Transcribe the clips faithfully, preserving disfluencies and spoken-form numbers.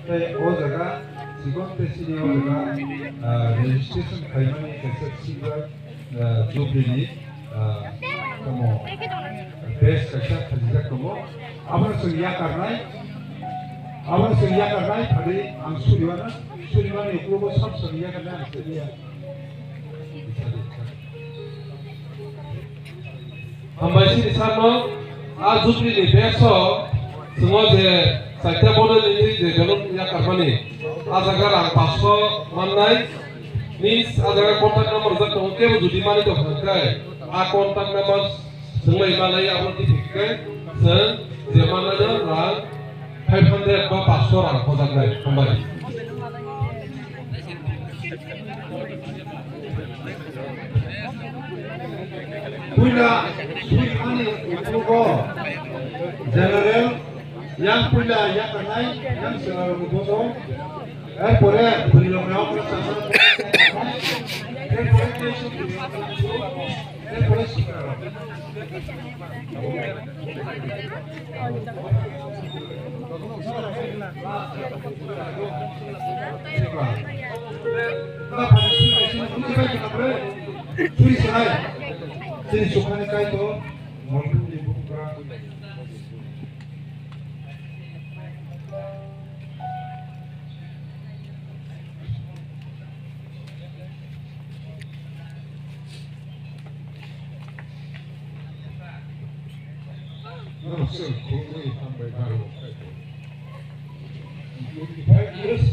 Tei o jaga chikon tei chini o jaga, ah, registration khaimani kaisa silver, ah, jubilee ni, ah, tamo base kaisa khajijak tongo. Abono chwng yakarnai, abono chwng yakarnai phadi ang suriwana, surimani uklogo sab sab yakarnai ang suriya. Hambai sini sarno, a jubilee ni base o chwng o je chaita model ni je belon yakarmani, a jaga rang paanch sho mannai, means a jaga contact number jak tongo, kebo jodi mani tong kha khe, a contact number swng lai manai, abo twi thik khe chwng je mannai no rang five hundred ba paanch sho rang hojaknai. Hambai. Puila swimani uklogo general, yang puila yakarnai, yang swimani uklogo, erpore bwrwirok nao, erpore, erpore Twenty-five years.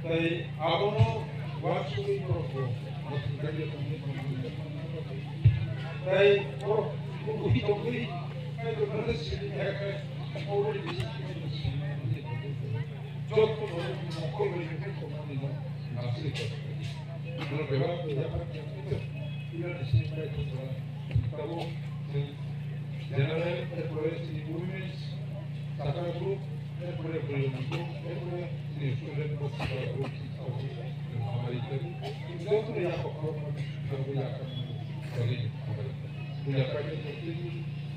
Tei abono uansugwi borokbo mothai kaiya tongwi tongmani. Tei borok ui tongwi kaitorno sini khe already joto borok mokol bai khe tongmani no nasri khe. Borok bebak yapha yapha ira sini kaitorno tabo general, erpore chini women's, sakha group, erpore bwrwi group, erpore chini student group, sakha group, sakha group, hamari kari, joto ya kokoro, joto ya kokoro, kari, hamari. Buya kari,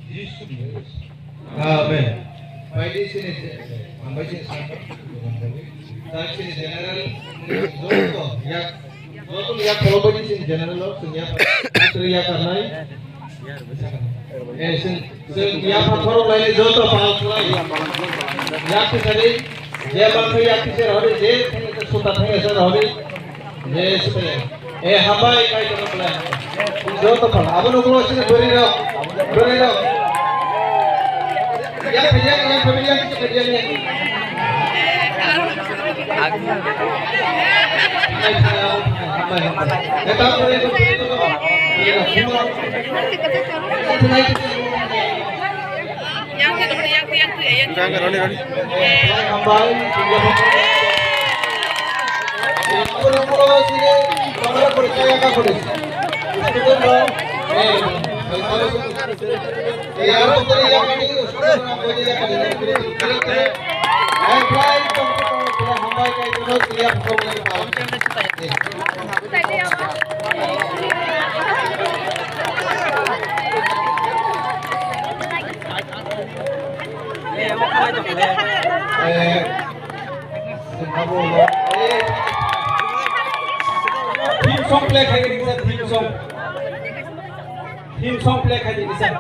Jisu ni. Amen. Paidi sini, hambai sini sakha, tak sini general, joto ya, joto ya kolobadi sini general lo, sini ya, sini ya karnai. Eh, sing, sing, yapha khorok lai joto pal khlai. Yak tisari, je bang khe yak tisari hori, je thang suta thang esa hori. Je sute. Eh, hambai kai joto khlai. Joto pal. Abo nuklo sini beri rok. Beri rok. Yak, yak, yak, yak, yak, yak, yak. Theme song play khai di, sir, theme song. Theme song play khai di, sir.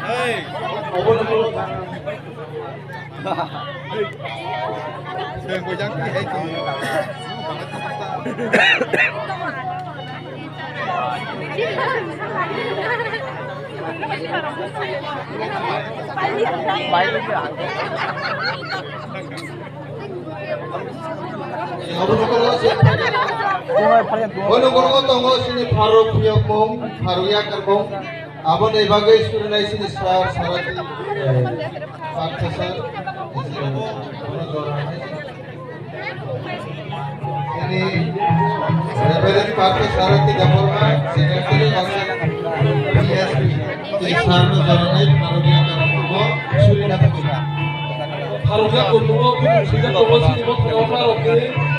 Hey. Obo nokoro se. Obo nokoro tongo sini pharuk phiyokmung, pharuk yakarmung. Aboni bagwi surinai sini sir Sarati, eh, Partha sir. Sini Reverend Partha Sarati Debbarma, Secretary Council, P S P. Sir no joranai pharuk yakarmung bo surina bagwi. Pharuk yakarmung bo sini bo thangwi